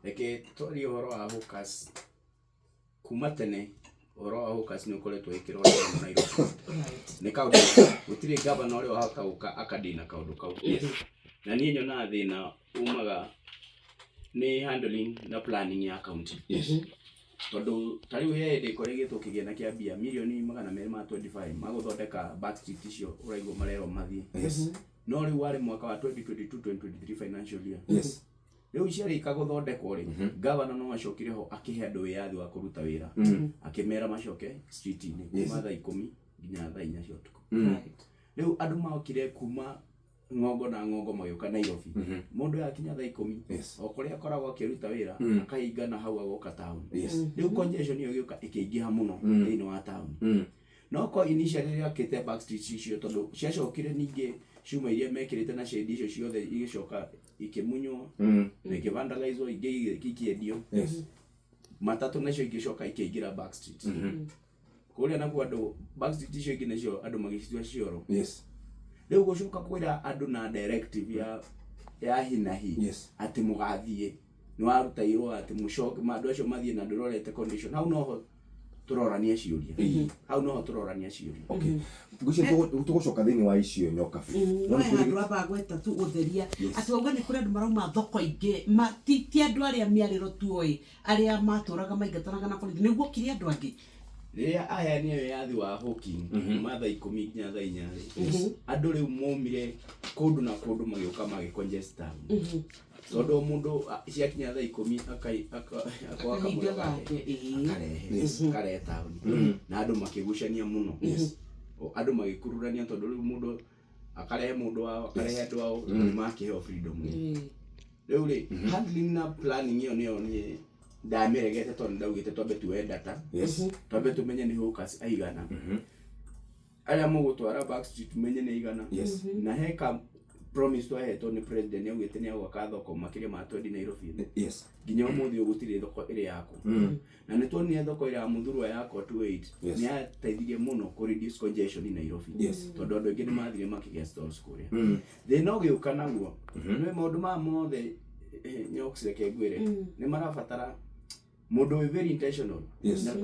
Reke twarie ũhoro wa hawkers. Kuma tene ũhoro wa hawkers nĩ ũkoretwo wĩkĩrwo mũno Nairobi. Nĩ kaũndũ gũtirĩ gavana ũrĩa wahota gũka akadina kaũndũ kau. Na niĩ nyonaga thĩna umaga nĩ handling na planning ya county. Tondũ ta rĩu he hĩndĩ koregĩtwo kĩgĩna kĩa mbia mirioni 225 magũthondeka back street icio ũraigua marerwo mathiĩ. No rĩu warĩ mwaka wa 2022 2023 financial year. Rĩu ciarĩka gũthondekwo rĩ, gavana no acokire ho akĩhe andũ wĩyathi wa kũruta wĩra, akĩmera macoke street-inĩ kuma thaa 10 nginya thaa 4 cia ũtukũ. Rĩu andũ mokire kuma ng'ongo na ng'ongo magĩũka Nairobi. Mũndũ yakinya thaa 10, o kũrĩa akoragwo akĩruta wĩra, akahinga na hau agoka town. Rĩu congestion ĩyo ĩgĩũka ĩkĩingĩha mũno thĩinĩ wa town. No ko initially rĩrĩa akĩte back streets icio, tondũ ciacokire ningĩ cuma iria mekĩrĩte na shade icio ciothe igĩcoka ikĩmunywo na ikĩvandalizwo, ingĩ ikĩendio. Matatũ nacio igĩcoka ikĩingĩra back street kũrĩa, nakuo andũ back street icio ingĩ nacio andũ magĩcitua cioro. Rĩu gũcoka kwĩra andũ na directive ya hinahi atĩ mũgathiĩ nĩ waruta irũa atĩ mũcoke andũ acio mathiĩ na ndũrorete condition, hau noho tũrorania ciũria, hau noho tũrorania ciũria. Okay, ngwĩciria tũgũcoka thĩinĩ wa icio nyokabi. No he handũ amba gweta tu gũtheria, atĩ wauga nĩ kũrĩ andũ marauma thoko ingĩ ti andũ arĩa mĩarĩro tuoĩ, arĩa matũraga maingatanaga na borithi, nĩguo kire andũ angĩ. Rĩrĩa aheanire wĩyathi wa hawking kuma thaa 10 nginya thaa 4 rĩ, andũ rĩu maumire kũndũ na kũndũ magĩũka magĩ town, tondũ o mũndũ ciakinya thaa 10 akoa akahinga kamũrigo gake, gake, ĩĩ. akarehe taũni na andũ makĩgucania mũno. O, andũ magĩkururania tondũ rĩu mũndũ akarehe mũndũ wao, akarehe andũ ao, tondũ nĩ makĩheo freedom. Rĩu rĩ, handling na planning ĩyo nĩyo niĩ ndamĩregete, tondũ ndaugĩte twambe tuoe data, twambe tũmenye nĩ hawkers aigana arĩa mũgũtwara back street, menye nĩ aigana. Na he ka promise twahetwo nĩ president, nĩ augĩte nĩ agwaka thoko makĩria ma 20 Nairobi. Nginya ũmũthĩ ũyũ gũtirĩ thoko ĩrĩ yakwo, na nĩ tuonire thoko ĩrĩa ya Muthurwa yakwa 28 nĩ yateithirie mũno kũ reduce congestion in Nairobi, tondũ andũ aingĩ nĩ mathire makĩgĩa stalls kũrĩa. Thĩna ũgĩũka naguo nĩ maũndũ maya mothe, nyox, reke ngwĩre, nĩ marabatara mũndũ wĩ very intentional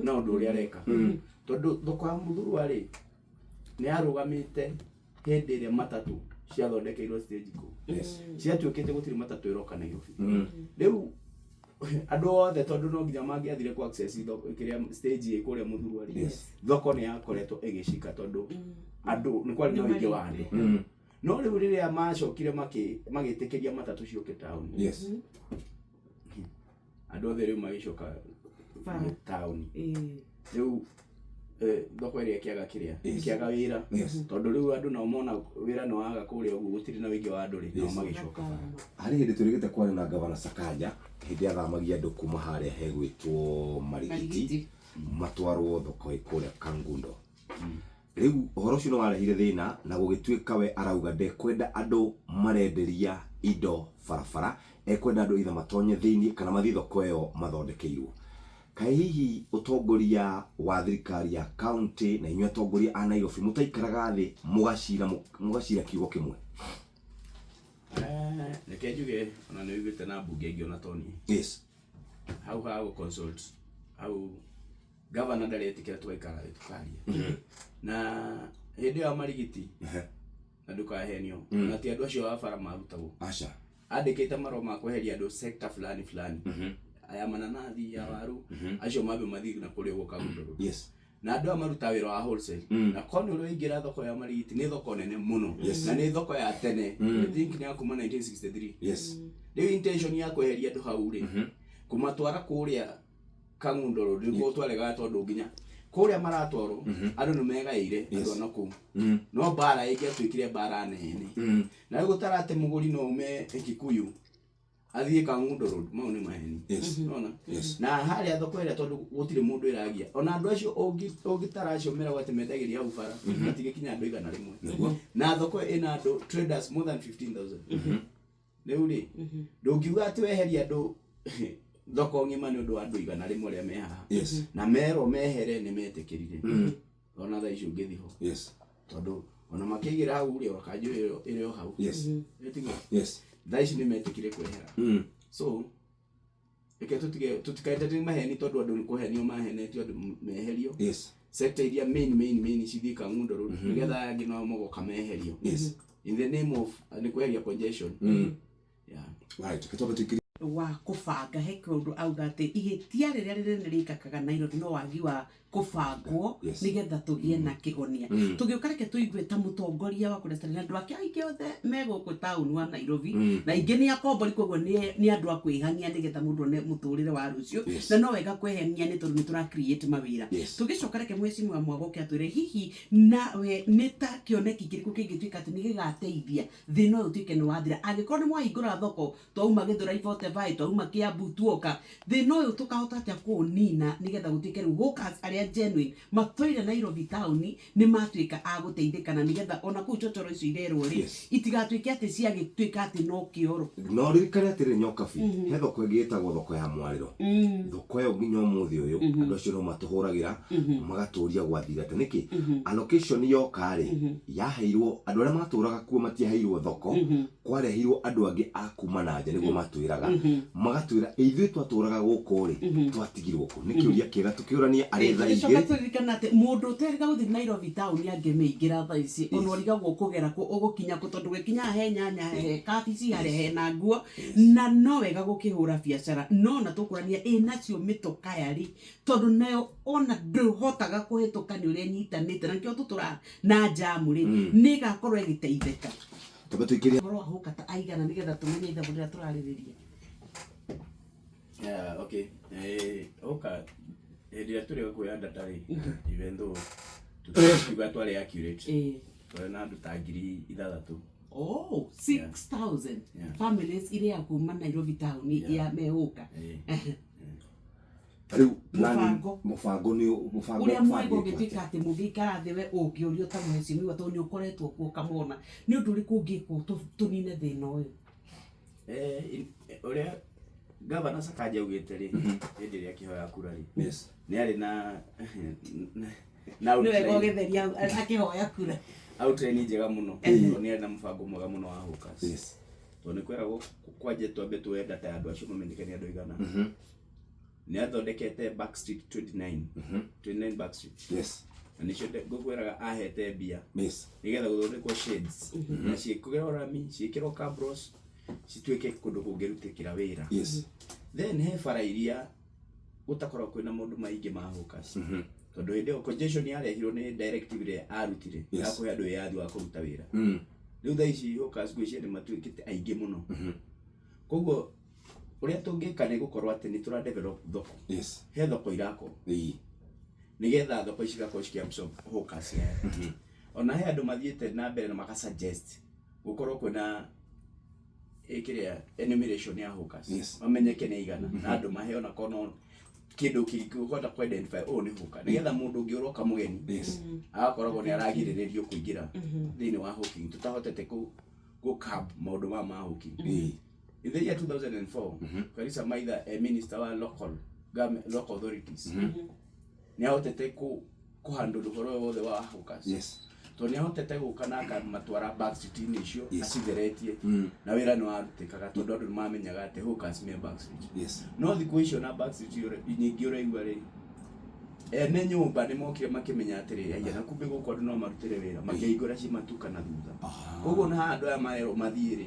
na ũndũ ũrĩa areka, tondũ thoko ya Muthurwa rĩ, nĩ yarũgamĩte hĩndĩ ĩrĩa matatũ ciathondekeirwo stage kũu. Ciatuĩkĩte gũtirĩ matatũ ĩroka Nairobi. Rĩu andũ othe, tondũ no nginya mangĩathire ku access thoko kĩrĩa stage ĩ kũrĩa Muthurwa rĩ, thoko nĩ yakoretwo ĩgĩcika tondũ andũ nĩ kwarĩ na ũingĩ wa andũ. No rĩu rĩrĩa macokire magĩtĩkĩria matatũ ciũke taũni, andũ othe rĩu magĩcoka Bara. Taũni. Rĩu thoko ĩrĩa ĩkĩaga kĩrĩa ĩkĩaga wĩra, tondũ rĩu andũ nao mona wĩra nĩ waga kũrĩa ũguo gũtirĩ na ũingĩ wa andũ rĩ, nao magĩcoka bara. Harĩ hĩndĩ tũrĩgĩte kwaria na gavana Sakaja, hĩndĩ athamagia andũ kuma harĩa hegwĩtwo Marigiti, Marigiti. matwarwo thoko ĩ kũrĩa Kangundo. Rĩu ũhoro ũcio nĩ warehire thĩna na gũgĩtuĩka we arauga ndekwenda andũ marenderia indo barabara, ekwenda andũ either matonye thĩinĩ kana mathiĩ thoko ĩyo mathondekeirwo. Kaĩ hihi ũtongoria wa thirikari ya county na inyuĩ atongoria a Nairobi mũtaikaraga thĩ mũgacira kiugo kĩmwe? Reke njuge ona nĩ uigĩte na mbunge ĩngĩ ona toni hau ha gũ consult hau, gavana ndaretĩkĩra tũgaikara thĩ tũkaria na hĩndĩ ĩyo ya Marigiti. Na ndũkahenio, na ti andũ acio a bara marutagwo. Aca. Andĩkĩte marũa ma kweheria andũ sector fulani fulani, aya mananathi ya waru, acio mambe mathiĩ na kũrĩa ũguo Kangundo Road. Na andũ aya marutaga wĩra wa wholesale, na korwo nĩ ũrĩa thoko ya Marigiti nĩ thoko nene mũno na nĩ thoko ya tene. I think nĩ ya kuma 1963. Rĩu intention ya kweheria andũ hau rĩ, kũmatwara kũrĩa Kangundo Road nĩkuo twaregaga, tondũ nginya kũrĩa maratwarwo andũ nĩ megaĩire andũ ana kũu, no mbara ĩngĩatuĩkire mbara nene. Na rĩu gũtara atĩ mũgũri no ume Kikuyu athiĩ Kangundo Road, mau nĩ maheni. Nona na harĩa thoko ĩrĩa, tondũ gũtirĩ mũndũ ĩragia, ona andũ acio ũngĩtara acio meragwo atĩ mendagĩria hau bara matingĩkinya andũ 100. Na thoko ĩna andũ traders more than 15,000. Rĩu rĩ, ndũngiuga atĩ weheria andũ thoko ng'ima nĩ ũndũ wa andũ 100 arĩa me haha. Na merwo mehere nĩ metĩkĩrire, ona thaa ici ũngĩthiĩ ho, tondũ ona makĩigĩra hau rĩ, o kanjũ ĩrĩ ĩrĩ o hau. Ĩtiguo? Thaa ici nĩ metĩkire kwehera. So Reke tũtige tũtikaentertain maheni tondũ andũ nĩ kũhenio mahenetio andũ meherio. Sector iria main main main cithiĩ Kangundo Road nĩgetha aya angĩ nao magoka meherio. In the name of nĩ kweheria congestion. Yeah. Right, gĩtombe tũikĩrie Wa kũbanga he kĩũndũ auga atĩ ihĩtia rĩrĩa rĩnene rĩkakaga Nairobi no wagi wa kũbangwo nĩgetha tũgĩe na kĩhonia. Tũgĩũka reke tũigue ta mũtongoria wa kũrĩa na andũ ake aingĩ othe me gũkũ taũni wa Nairobi na aingĩ nĩ akombori, koguo nĩ andũ a kwĩhang'ia nĩgetha mũndũ one mũtũrĩre wa rũciũ. Na no wega kwĩhang'ia nĩ tondũ nĩ tũra create mawĩra. Tũgĩcoka reke mheshimiwa Mwagoke atwĩre hihi nawe nĩ ta kĩoneki kĩrĩkũ kĩngĩtuĩka atĩ nĩ gĩgateithia thĩna ũyũ ũtuĩke nĩ wathira, angĩkorwo nĩ mwahingũra thoko twauma Gĩthũrai 45, twauma Kiambu tuoka, thĩna ũyũ tũkahota atĩa kũũnina nĩgetha gũtuĩke rĩu hawkers arĩa genuine matũire Nairobi taũni nĩ matuĩka a gũteithĩka, na nĩgetha ona kũu chochoro icio irerwo rĩ itigatuĩke atĩ ciagĩtuĩka atĩ no kĩoro. No ririkane atĩrĩrĩ, Nyokabi, he thoko ĩngĩ ĩtagwo thoko ya Mwarĩro. Thoko ĩyo nginya ũmũthĩ ũyũ andũ acio no matũhũragĩra magatũria gwathire atĩa, nĩkĩ allocation yoka rĩ yaheirwo andũ arĩa matũraga kuo, matiaheirwo thoko, kwarehirwo andũ angĩ a kuma na nja nĩguo matwĩraga, magatwĩra ithuĩ twatũraga gũkũ rĩ twatigirwo kũ. Nĩ kĩũria kĩega tũkĩũrania arĩ thaa tũgĩcoka 2. Tũririkana atĩ mũndũ ũterĩga gũthiĩ Nairobi taũni angĩmĩingĩra thaa ici ona ũrigagwo kũgera kũ, ũgũkinya kũ, tondũ gũkinya he nyanya, he kabici, harĩa hena nguo, na no wega gũkĩhũra biacara, no na tũkũrania ĩ nacio mĩtũkaya rĩ, tondũ nayo ona ndũhotaga kũhĩtũka nĩ ũrĩa ĩnyitanĩte, na nĩkĩo tũtũraga na njamu rĩ, nĩ ĩgakorwo ĩgĩteithĩka. Twambe tũikĩrie ũhoro wa hũka ta aigana nĩgetha tũmenye ithabu rĩrĩa tũrarĩrĩria. Yeah, okay. Oka hĩndĩ ĩrĩa tũrĩ kuoya data rĩ, even though tũtiuga twarĩ accurate, twarĩ na andũ ta 6,000. Oh, 6000 families iria kuma Nairobi town ya mehũka. Rĩu planning- Mũbango. Mũbango nĩ mũbango Ũrĩa mwega ũbangĩtwo ũngĩtuĩka atĩa? Atĩ mũngĩikara thĩ, we ũngĩũrio ta mheshimiwa, tondũ nĩ ũkoretwo kuo ũkamona, nĩ ũndũ ũrĩkũ ũngĩkwo tũnine thĩna ũyũ? Ũrĩa Gavana Sakaja augĩte rĩ, hĩndĩ ĩrĩa akĩhoya kura rĩ, nĩ arĩ na Nĩ wega outline ũgĩtheria akĩhoya kura. Outline njega mũno, tondũ nĩ arĩ na mũbango mwega mũno wa hawkers, tondũ nĩ kweragwo kwanje twambe tuoe data ya andũ acio mamenyeke nĩ andũ aigana. Nĩ athondekete Backstreet 29, 29 Backstreet, na nĩcio ngũkwĩraga ahete mbia nĩgetha gũthondekwo shades na ciĩkĩrwo rami, ciĩkĩrwo cabros, cituĩke kũndũ kũngĩrutĩkĩra wĩra. Then he bara iria gũtakoragwo kwĩna maũndũ maingĩ ma hawkers, tondũ hĩndĩ ĩyo congestion yarehirwo nĩ directive ĩrĩa arutire ya kũhe andũ wĩyathi wa kũruta wĩra. Rĩu thaa ici hawkers ngwĩciria nĩ matuĩkĩte aingĩ mũno, koguo ũrĩa tũngĩka nĩ gũkorwo atĩ nĩ tũra develop thoko. He thoko irakwo nĩgetha thoko ici igakorwo cikiabsorb hawkers aya. Ona he andũ mathiĩte na mbere na maka suggest gũkorwo kwĩna ĩkĩrĩa enumeration ya hawkers, mamenyeke nĩ aigana na andũ maheo na kono kĩndũ kĩngĩhota ku identify ũyũ nĩ hawker, nĩgetha mũndũ ũngĩ ũroka mũgeni agakoragwo nĩ aragirĩrĩrio kũingĩra thĩinĩ wa hawking, tũtahotete kũ curb maũndũ maya ma hawking. In the year 2004, Karisa Maitha, a minister wa local government, local authorities, nĩ ahotete ku handle ũhoro ũyũ wothe wa hawkers, tondũ nĩ ahotete gũka na akamatwara backstreet-inĩ icio acitheretie, na wĩra nĩ warutĩkaga tondũ andũ nĩ mamenyaga atĩ hawkers me backstreet. No thikũ icio na backstreet nyingĩ ũraigua rĩ, ene nyũmba nĩ mokire makĩmenya atĩrĩrĩ, aya na kumbe gũkũ andũ no marutĩre wĩra, makĩhingũra ci matuka na thutha. Koguo na haha andũ aya marerwo mathiĩ rĩ,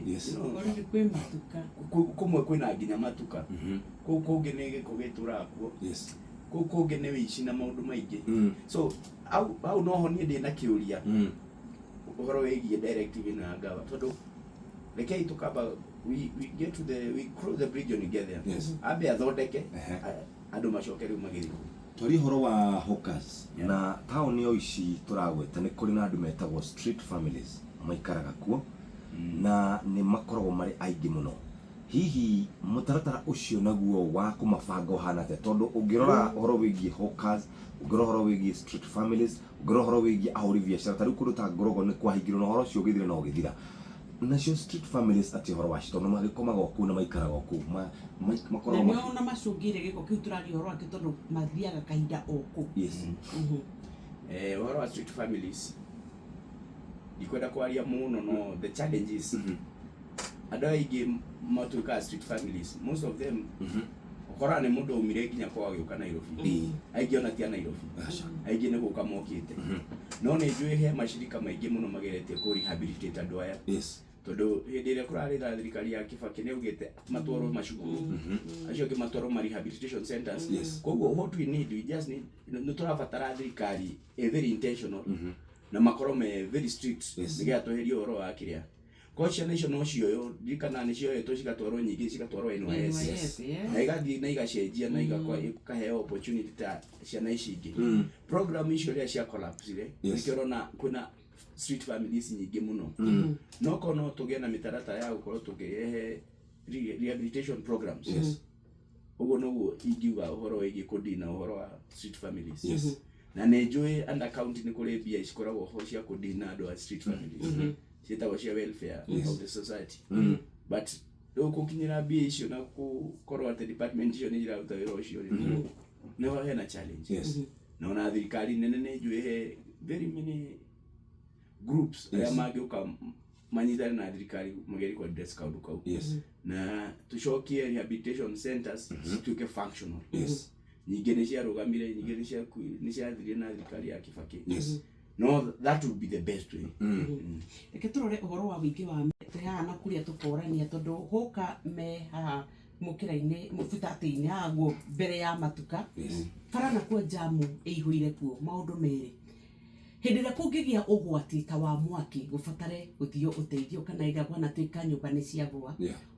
Already kwĩ matuka. Kũmwe kwĩna nginya matuka, kũu kũngĩ nĩ gĩko gĩtũraga kuo, kũu kũngĩ nĩ wĩici na maũndũ maingĩ. So hau noho niĩ ndĩ na kĩũria ũhoro wĩgiĩ directive ĩno ya gava, tondũ rekei tũkamba we get to the we cross the bridge when we get there. Ambe athondeke, andũ macoke rĩu magĩthiĩ kũu. Twarie ũhoro wa hawkers. Na taũni o ici tũragweta nĩ kũrĩ na andũ metagwo street families maikaraga kuo na nĩ makoragwo marĩ aingĩ mũno. Hihi mũtaratara ũcio naguo wa kũmabanga ũhana atĩa? Tondũ ũngĩrora ũhoro wĩgiĩ hawkers, ũngĩrora ũhoro wĩgiĩ street families, ũngĩrora ũhoro wĩgiĩ ahũri biacara, ta rĩu kũndũ ta Ngorogo nĩ kwahingirwo na ũhoro ũcio ũgĩthira na ũgĩthira. Nacio street families atĩ ũhoro wacio, tondũ magĩkomaga o kũu na maikaraga o kũu, na makoragwo nĩo ona macũngĩire gĩko kĩu tũraria ũhoro wakĩo, tondũ mathiaga kahinda o kũu. Ũhoro wa street families ndikwenda kwaria mũno, no the challenges, andũ aingĩ matuĩkaga street families, most of them. Ũkoraga nĩ mũndũ aumire nginya kwao agĩũka Nairobi. Aingĩ ona ti a Nairobi. Aca. Aingĩ nĩ gũka mokĩte. No nĩ njũĩ he mashirika maingĩ mũno mageretie kũ rehabilitate andũ aya. Tondũ hĩndĩ ĩrĩa kũrarĩ na thirikari ya Kibaki nĩ augĩte matwarwo macukuru. Acio angĩ matwarwo ma rehabilitation centers. Koguo what we need, we just need, nĩ tũrabatara thirikari ĩ very intentional na makorwo me very strict nĩgetha tweherie ũhoro wa kĩrĩa. Ko ciana icio no cioywo, ndirikana nĩ cioetwo cigatwarwo nyingĩ cigatwarwo NYS. NYS, yes. Na igathiĩ na igacenjia na ikaheo opportunity ta ciana ici ingĩ. Program icio rĩrĩa cia collapse-ire, nĩkĩo ũrona kwĩna street families nyingĩ mũno. No korwo no tũgĩe na mĩtaratara ya gũkorwo tũkĩrehe rehabilitation programs. Ũguo noguo ingiuga ũhoro wĩgiĩ kũdina ũhoro wa street families. Na nĩ njũĩ under county nĩ kũrĩ mbia cikoragwo ho cia kũdina andũ a street families. Ciĩtagwo cia welfare of the society. But rĩu gũkinyĩra mbia icio na gũkorwo atĩ department icio nĩ iraruta wĩra ũcio rĩ, nĩho hena challenge. Na ona thirikari nene nĩ njũĩ he very many groups arĩa mangĩũka manyitane na thirikari magerie kũ address kaũndũ kau. Na tũcokie rehabilitation centers cituĩke functional. Nyingĩ nĩ ciarũgamire, nyingĩ nĩ ciathirire na thirikari ya Kibaki. No that would be the best way. Reke tũrore ũhoro wa ũingĩ wa twĩ haha na kũrĩa tũkorania tondũ hũka me haha mũkĩra-inĩ mũbutatĩ-inĩ haha guo mbere ya matuka. Bara nakuo njamu ĩihũire kuo maũndũ merĩ. Hĩndĩ ĩrĩa kũngĩgĩa ũgwati ta wa mwaki gũbatare gũthio ũteithio kana ĩrĩa kwanatuĩka nyũmba nĩ ciagũa.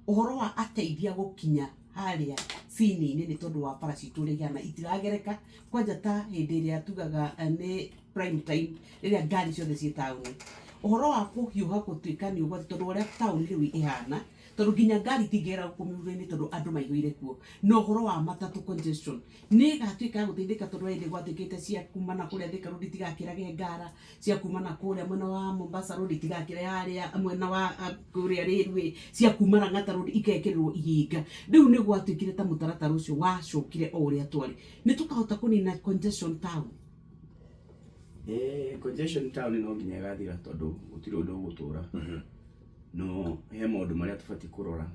Ũhoro wa ateithia gũkinya harĩa cini-inĩ nĩ tondũ wa bara citũ ũrĩa ihana itiragereka kwanja ta hĩndĩ ĩrĩa tugaga nĩ prime time rĩrĩa ngari ciothe ciĩ taũni. Ũhoro wa kũhiũha gũtuĩka nĩ ũgwati tondũ ũrĩa taũni rĩu ĩhana tondũ nginya ngari itingĩgera gũkũ mĩhuro-inĩ tondũ andũ maihũire kuo. Na ũhoro wa matatũ congestion nĩ ĩgatuĩka ya gũteithĩka tondũ hĩndĩ gwatuĩkĩte cia kuma na kũrĩa Thika Road itigakĩrage ngara, cia kuma na kũrĩa mwena wa Mombasa Road itigakĩre harĩa mwena wa kũrĩa Railway, cia kuma Lang'ata Road ikekĩrĩrwo ihinga. Rĩu nĩ gwatuĩkire ta mũtaratara ũcio wacokire o ũrĩa twarĩ. Nĩ tũkahota kũnina congestion town? Congestion town no nginya ĩgathira tondũ gũtirĩ ũndũ ũgũtũra. No he maũndũ marĩa tũbatiĩ kũrora.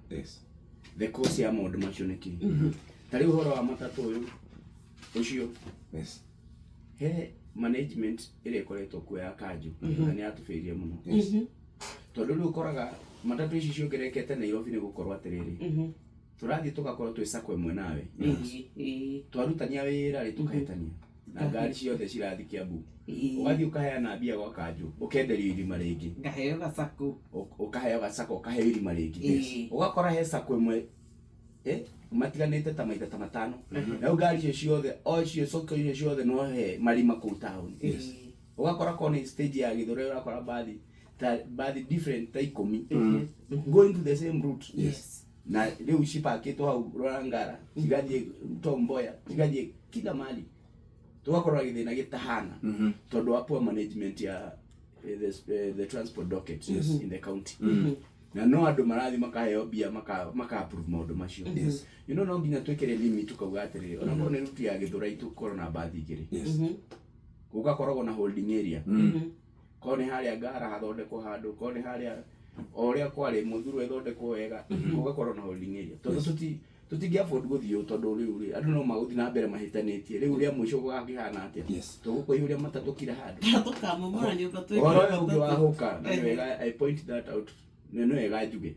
The cause ya maũndũ macio nĩ kĩ? Ta rĩu ũhoro wa matatũ ũyũ ũcio. He management ĩrĩa ĩkoretwo kuo ya kanjũ na nĩ yatũbĩirie mũno. Tondũ rĩu ũkoraga matatũ ici ciongererekete Nairobi nĩ gũkorwo atĩrĩrĩ, tũrathiĩ tũgakorwo twĩ sacco ĩmwe nawe. Twarutania wĩra rĩ tũkahĩtania. Na ngari ciothe cirathiĩ Kiambu. Ũgathiĩ ũkaheana mbia gwa kanjũ, ũkenderio irima rĩngĩ. Ngaheo gacako. Ũkaheo gacako, ũkaheo irima rĩngĩ. Ũgakora he sacco ĩmwe matiganĩte ta maita ta matano. Na rĩu ngari icio ciothe, o icio sacco icio ciothe no he marima kũu taũni. Ũgakora korwo nĩ stage ya Gĩthũrai ũrakora bathi ta bathi different ta 10 going to the same route. Na rĩu cipakĩtwo hau Rwangara, cigathiĩ Tom Mboya, cigathiĩ kila mahali. Tũgakorwo na gĩthĩna gĩtahana tondũ wa poor management ya the transport docket in the county. Na no andũ marathiĩ makaheo mbia maka approve maũndũ macio. You know, no nginya twĩkĩre limit tukauga atĩrĩrĩ, ona korwo nĩ route ya Gĩthũrai tũkorwo na mbathi igĩrĩ. Gũgakoragwo na holding area. Korwo nĩ harĩa Ngara hathondekwo handũ, korwo nĩ harĩa o ũrĩa kwarĩ Mũthurũ ĩthondekwo wega, gũgakorwo na holding area. Tondũ tũtingĩ afford gũthiĩ ũũ tondũ rĩu rĩ, andũ no magũthiĩ na mbere mahĩtanĩtie. Rĩu rĩa mũico gũgakĩhana atĩa? Tũgũkũihũria matatũ kila handũ. Tũkamomora nyũmba twĩkĩre Ũhoro ũyũ ũngĩ wa matatũ. hũka, na nĩ wega I point that out. Nĩ wega njuge.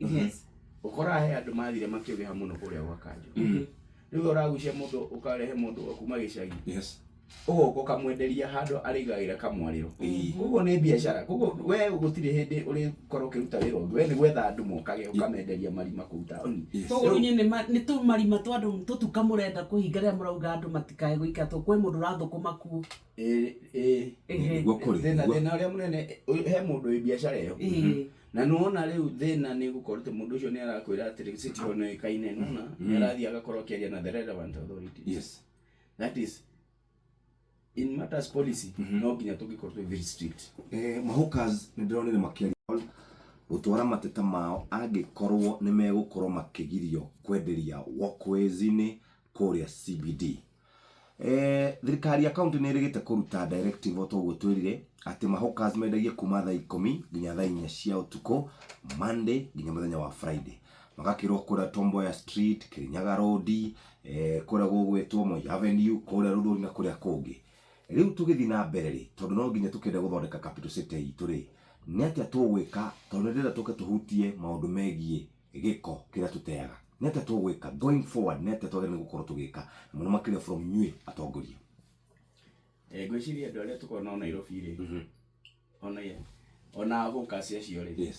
Ũkoraga he andũ mathire makĩũgĩha mũno kũrĩa gwa kanjũ. Rĩu ũragucia mũndũ ũkarehe mũndũ wa kuma gĩcagi. Ũgoka ũkamwenderia handũ arĩigagĩra kamwarĩro. Koguo nĩ biacara. Koguo we gũtirĩ hĩndĩ ũrĩkorwo ũkĩruta wĩra ũngĩ. We nĩ gwetha andũ mokage ũkamenderia marima kũu taũni. Koguo rĩu inyuĩ nĩ tũmarima twa andũ tũtuka mũrenda kũhinga rĩrĩa mũrauga andũ matikae gũikara tondũ kwĩ mũndũ ũrathũkũma kuo. Nĩguo kũrĩ. Thĩna ũrĩa mũnene, he mũndũ wĩ biacara ĩyo. Na nĩwona rĩu thĩna nĩ gũkorwo atĩ mũndũ ũcio nĩ arakwĩra atĩrĩ City Hall nĩ ĩkaine, nĩwona? Nĩ arathiĩ agakorwo akĩaria na the relevant authorities. That is, in matters policy, no nginya tũngĩkorwo twĩ very strict. Mahawkers nĩ ndĩronire makĩaria gũtwara mateta mao angĩkorwo nĩ megũkorwo makĩgirio kwenderia walkways-inĩ kũrĩa CBD. Thirikari ya county nĩ ĩrĩgĩte kũruta directive o ta ũguo twĩrire atĩ mahawkers mendagie kuma thaa 10 nginya thaa 4 cia ũtukũ Monday nginya mũthenya wa Friday. Magakĩrwo kũrĩa Tom Mboya Street, Kirinyaga Road, kũrĩa gũgwĩtwo Moi Avenue, kũrĩa Rũthũri na kũrĩa kũngĩ. Rĩu tũgĩthiĩ na mbere rĩ, tondũ no nginya tũkĩende gũthondeka capital city itũ rĩ, nĩ atĩa tũgwĩka? Tondũ nĩ ndĩrenda tũke tũhutie maũndũ megiĩ gĩko kĩrĩa tũteaga. Nĩ atĩa tũgwĩka going forward? Nĩ atĩa twagĩrĩirwo nĩ gũkorwo tũgĩka, na mũno makĩria from inyuĩ atongoria? Ngwĩciria andũ arĩa tũkoragwo nao Nairobi rĩ, ona hawkers acio rĩ,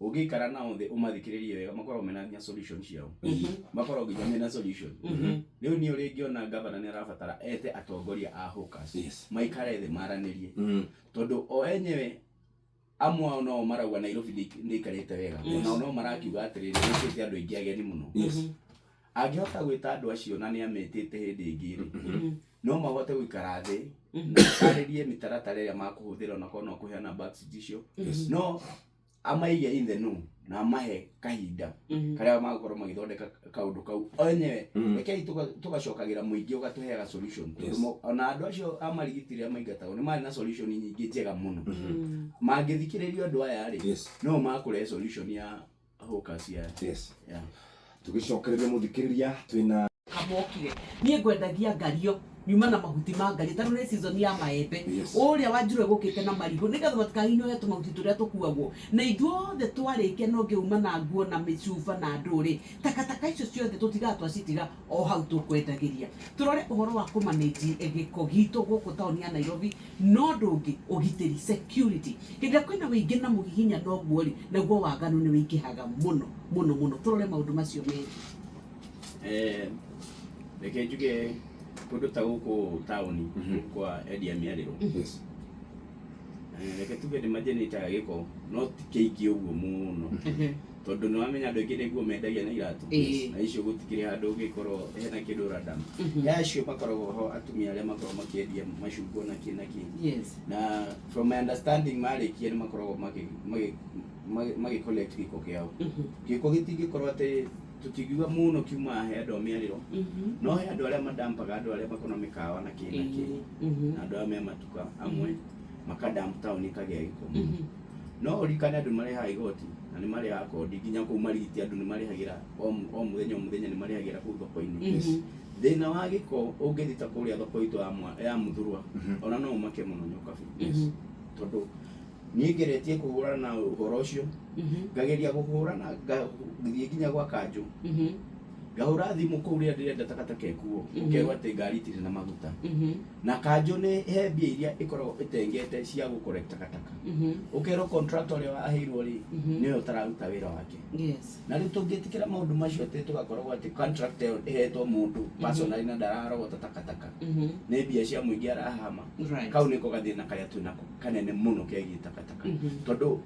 ũngĩikara nao thĩ ũmathikĩrĩrie wega, makoragwo mena nginya solution ciao, makoragwo nginya mena solution. Rĩu niĩ ũrĩa ingĩona, gavana nĩ arabatara ete atongoria a hawkers, maikare thĩ maranĩrie, tondũ o enyewe amwe ao no marauga Nairobi ndĩikarĩte wega. Onao no marakiuga atĩrĩrĩ, gũkĩte andũ aingĩ ageni mũno. Angĩhota gwĩta andũ acio, na nĩ ametĩte hĩndĩ ĩngĩ rĩ, no mahote gũikara thĩ na matarĩrie mĩtaratara ĩrĩa makũhũthĩra, onakorwo no kũheana backseat icio, no amaige in the know na amahe kahinda karĩa magũkorwo magĩthondeka kaũndũ kau o enyewe. Rekei tũgacokagĩra mũingĩ ũgatũheaga solution, tondũ ona andũ acio a marigiti rĩa maingatagwo nĩ marĩ na solution nyingĩ njega mũno. Mangĩthikĩrĩrio andũ aya rĩ, no makũrehe solution ya hawkers ya yeah. Tũgĩcokereria mũthikĩrĩria, twĩna Kamokire niĩ ngwendagia ngario, nyuma na mahuti ma ngario, tarĩu nĩ season ya maembe. Ũrĩa wa Njũrũ gũkĩte na marigũ, nĩgetha matikahihinywo he tũmahuti tũrĩa tũkuagwo na ithuothe twarĩkia. No ngĩuma na nguo na mĩcuba na ndũrĩ takataka icio ciothe, tũtigaga twacitiga o hau tũkwendagĩria. Tũrore ũhoro wa kũmanage gĩko gitũ gũkũ taũni ya Nairobi. No ũndũ ũngĩ, ũgitĩri, security. Hĩndĩ ĩrĩa kwĩna wĩingĩ na mũhihinya noguo rĩ, naguo waganu nĩ wĩingĩhaga mũno mũno mũno. Tũrore maũndũ macio merĩ. Reke njuge kũndũ ta gũkũ taũni kwa endia mĩarĩro, reke tuge nĩ mageneraga gĩko, no ti kĩingĩ ũguo mũno, tondũ nĩ wamenya andũ aingĩ nĩguo mendagia na iratũ, na icio gũtikĩrĩ handũ ũngĩkorwo hena kĩndũ random. He acio makoragwo ho, atumia arĩa makoragwo makĩendia macungwa na kĩ na kĩ, na from my understanding, marĩkia nĩ makoragwo magĩ collect gĩko kĩao. Gĩko gĩtingĩkorwo atĩ tũtingiuga mũno kiumaga he andũ a mĩarĩro, no he andũ arĩa madampaga, andũ arĩa makoragwo na mĩkawa na kĩ na kĩ, na andũ arĩa me matuka amwe makadamp, taũni ĩkagĩa gĩko mũno. No ũririkane andũ nĩ marĩhaga igoti na nĩ marĩhaga kodi nginya kũu marigiti, andũ nĩ marĩhagĩra o mũthenya o mũthenya, nĩ marĩhagĩra kũu thoko-inĩ. Thĩna wa gĩko ũngĩthiĩ ta kũrĩa thoko itũ ya Muthurwa, ona no ũmake mũno nyokabi, tondũ niĩ ngeretie kũhũrana na ũhoro ũcio, ngageria kũhũrana, ngĩthiĩ nginya gwa kanjũ, ngahũra thimũ kũu rĩrĩa ndĩrenda takataka ĩkuo, ũkerwo atĩ ngari itirĩ na maguta, na kanjũ nĩ he mbia iria ĩkoragwo ĩtengete cia gũ collect takataka, ũkerwo contractor ũrĩa waheirwo rĩ, nĩwe ũtararuta wĩra wake. Na rĩu tũngĩtĩkĩra maũndũ macio atĩ tũgakoragwo atĩ contract ĩyo ĩhetwo mũndũ personally na ndararogota takataka, nĩ mbia cia mũingĩ arahama. Kau nĩko gathĩna karĩa twĩnako kanene mũno kegiĩ takataka, tondũ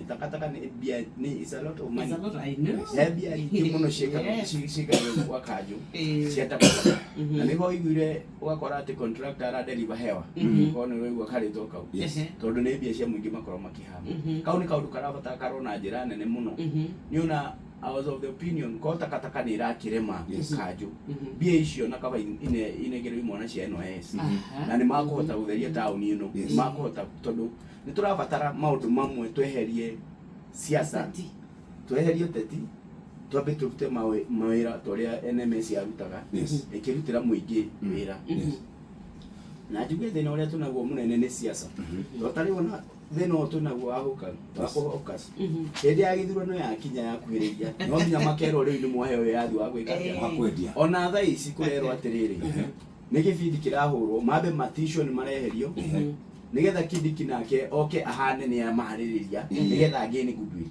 takataka nĩ mbia, nĩ is a lot of money. It's a lot, I know. He mbia nyingĩ mũno ciĩkagwo ciĩkagwo gwa kanjũ cia takataka, na nĩho ũiguire ũgakora atĩ contractor aradeliver hewa, korwo nĩ ũraigua karĩtwa kau, tondũ nĩ mbia cia mũingĩ makorwo makĩhama. Kau nĩ kaũndũ karabatara karwo na njĩra nene mũno. Nĩ ona I was of the opinion korwo takataka nĩ ĩrakĩrema kanjũ, mbia icio na kaba inengerwo imwana cia NYS, na nĩ makũhota gũtheria taũni ĩno. Nĩ makũhota, tondũ nĩ tũrabatara maũndũ mamwe tweherie siasa, Ũteti. Tweherie ũteti, twambe tũrute mawĩra ta ũrĩa NMS yarutaga, ĩkĩrutĩra mũingĩ wĩra. Na njuge thĩna ũrĩa twĩnaguo mũnene nĩ siasa, to tarĩu ona thĩna ũyũ twĩnaguo wa hawkers, hĩndĩ ya gĩthurano yakinya yakuhĩrĩria, no nginya makerwo rĩu nĩ mwaheo wĩyathi wa gwĩka atĩa? Wa kwendia. Ona thaa ici kũrerwo atĩrĩrĩ, nĩ gĩbindi kĩrahũrwo, mambe maticwo nĩ mareherio, nĩgetha Kindiki nake oke ahane nĩ amaharĩrĩria, nĩgetha gain goodwill.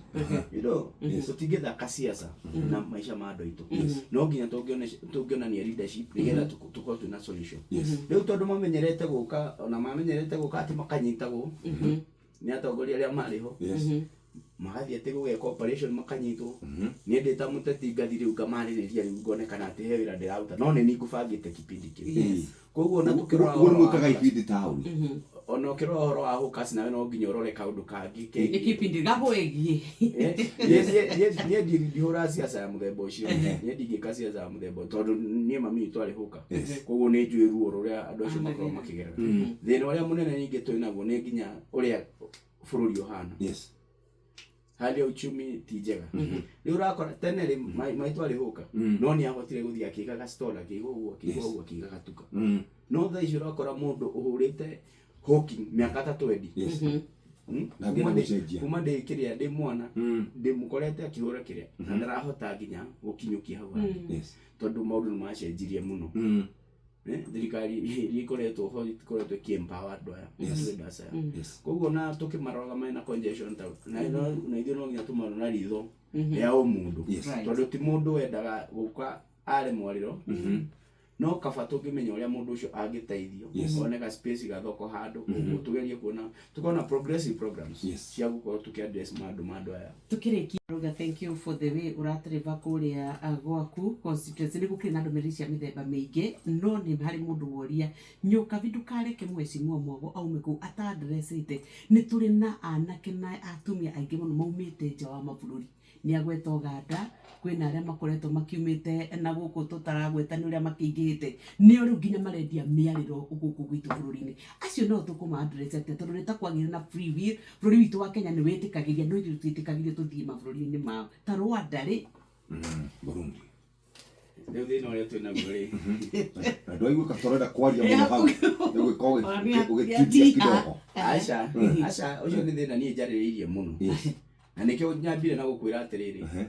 Tũtingĩthaka siasa na maica ma andũ aitũ. No nginya tũngĩonania leadership nĩgetha tũkorwo twĩna solution. Rĩu tondũ mamenyerete gũka, ona mamenyerete gũka atĩ makanyitagwo nĩ atongoria arĩa marĩ ho, magathiĩ atĩ gũgeka operation makanyitwo. Niĩ ndĩ ta mũteti ngathi rĩu ngamarĩrĩria, rĩu ngonekana atĩ he wĩra ndĩraruta, no nĩ niĩ ngũbangĩte kipindi kĩu. Koguo ona tũkĩrora Ũguo nĩ ũhoro wa mwĩkaga ibindi taũni. Ona ũkĩrora ũhoro wa hawkers, nawe no nginya ũrore kaũndũ kangĩ Nĩ kegiĩ kĩbindi gagwĩgiĩ. Niĩ ndihũraga siasa ya mũthemba ũcio. Niĩ ndingĩka siasa ya mũthemba ũcio, tondũ niĩ mami witũ arĩ hũka, koguo nĩ njũĩ ruo rũrĩa andũ acio makoragwo makĩgerera. Thĩna ũrĩa mũnene ningĩ twĩ naguo nĩ nginya ũrĩa bũrũri ũhana. Hali ya uchumi ti njega. Rĩu ũrakora tene rĩ maitũ arĩ hũka, no nĩ ahotire gũthiĩ akĩigaga store, akĩiga ũguo, akĩiga ũguo, akĩiga gatuka. No thaa ici ũrakora mũndũ ũhũrĩte hawking mĩaka ta 20. Na ngĩenda gũcenjia. Kuma ndĩ kĩrĩa ndĩ mwana, ndĩmũkorete akĩhũra kĩrĩa na ndarahota nginya gũkinyũkia hau hangĩ, tondũ maũndũ nĩ macenjirie mũno. Thirikari iria ikoretwo ho ikoretwo ĩkĩ-empower andũ aya traders aya. Koguo na tũkĩmaroraga mena congestion ta na ithuĩ no nginya tũmarore na ritho rĩa ũmũndũ, tondũ ti mũndũ wendaga gũka are mwarĩro, no kaba tũngĩmenya ũrĩa mũndũ ũcio angĩteithio, one ga space ga thoko handũ ũguo, tũgerie kuona tukona progressive programs cia gũkorwo tũkĩ address maũndũ ma andũ aya. Tukĩrĩkia ruga, thank you for the way ũratereba kũrĩa gwaku constituency. Nĩ gũkĩrĩ na ndũmĩrĩri cia mĩthemba mĩingĩ, no nĩ harĩ mũndũ woria, Nyokabi, ndũkareke mheshimiwa Mwago aume kũu atandresĩte. Nĩ tũrĩ na anake na atumia aingĩ mũno maumĩte nja wa mabũrũri. Nĩ agweta Ũganda, kwĩna arĩa makoretwo makiumĩte na gũkũ tũtaragweta nĩ ũrĩa makĩingĩhĩte, nĩo rĩu nginya marendia mĩarĩro gũkũ gwitũ bũrũri-inĩ. Acio no tũkũma address atĩa? Tondũ nĩ ta kwagĩire na free will, bũrũri witũ wa Kenya nĩ wĩtĩkagĩria, no ithuĩ tũtiĩtĩkagĩrio tũthiĩ mabũrũri-inĩ mao ta Rwanda rĩ. Burundi. Rĩu thĩna ũrĩa twĩ naguo rĩ, Na ndwaigua tũrenda kwaria mũno hau, nĩ gwĩka ũgĩtindia kidogo. Aca, aca, ũcio nĩ thĩna niĩ njarĩrĩirie mũno, na nĩkĩo nyambire na gũkwĩra atĩrĩrĩ,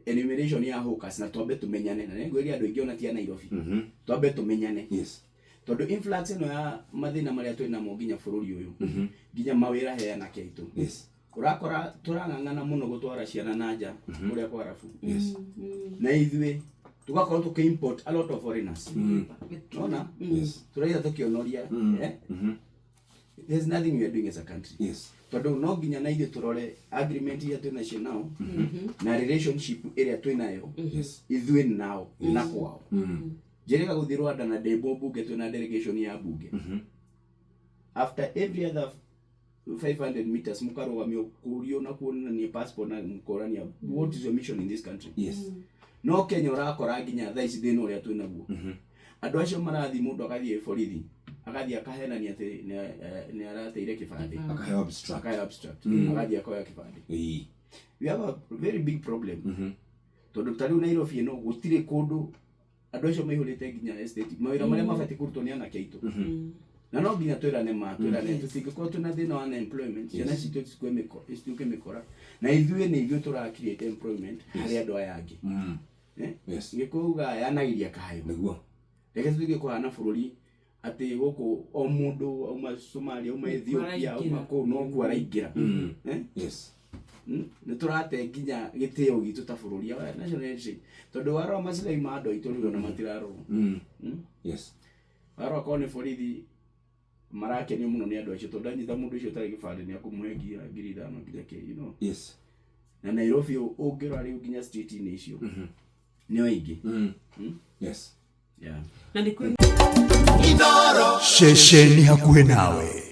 enumeration ya hawkers, na twambe tũmenyane, na nĩngwĩria andũ aingĩ ona ti a Nairobi, twambe tũmenyane, tondũ influx ĩno ya mathĩna marĩa twĩ namo nginya bũrũri ũyũ, nginya mawĩra he anake aitũ, ũrakora tũrang'ang'ana mũno gũtwara ciana na nja kũrĩa kwa arabu, na ithuĩ tugakorwo tũkĩ import a lot of foreigners. Ona tũraitha tũkĩonoria, eh? There's nothing we are doing as a country, tondũ no nginya na ithuĩ tũrore agreement iria twĩ nacio nao na relationship ĩrĩa twĩ nayo ithuĩ nao na kwao. Njĩrĩga gũthiĩ Rwanda na ndĩ mũmbunge, twĩna delegation ya bunge, after every other 500 meters mũkarũgamio kũrio na kuonania passport na mũkorania, "What is your mission in this country?" No Kenya ũrakora nginya thaa ici thĩna ũrĩa twĩ naguo, andũ acio marathiĩ, mũndũ agathiĩ borithi, agathiĩ akahenania atĩ nĩ arateire kĩbandĩ. Akaheo abstract. Akaheo abstract, agathiĩ akoya kĩbandĩ. We have a very big problem, tondũ ta rĩu Nairobi ĩno gũtirĩ kũndũ, andũ acio maihũrĩte nginya estate, mawĩra marĩa mabatiĩ kũrutwo nĩ anake aitũ, na no nginya twĩrane ma twĩrane tũtingĩkorwo twĩna thĩna wa unemployment, ciana citũ cituĩke mĩkora, na ithuĩ nĩ ithuĩ tũra create employment harĩ andũ aya angĩ. Eh? Gĩkũyũ uga yanagĩria kayo. Reke tũtige kũhana bũrũri atĩ gũkũ o mũndũ auma Somalia, auma Ethiopia, auma kũu, no kuo araingĩra. Eh? Nĩ tũrate nginya gĩtĩo gitũ ta bũrũri, our national heritage, tondũ warora macirai ma andũ aitũ rĩu ona matirarorwo. Warora korwo nĩ borithi, marakenio mũno nĩ andũ acio, tondũ anyita mũndũ ũcio ũtarĩ gĩbandĩ nĩ akũmũhe nginya 5,000, nginya kĩ. Na Nairobi ũngĩrora rĩu nginya street-inĩ icio nĩ aingĩ. Yes. Yeah. Na nĩ kwĩ Ceceni hakuhĩ nawe.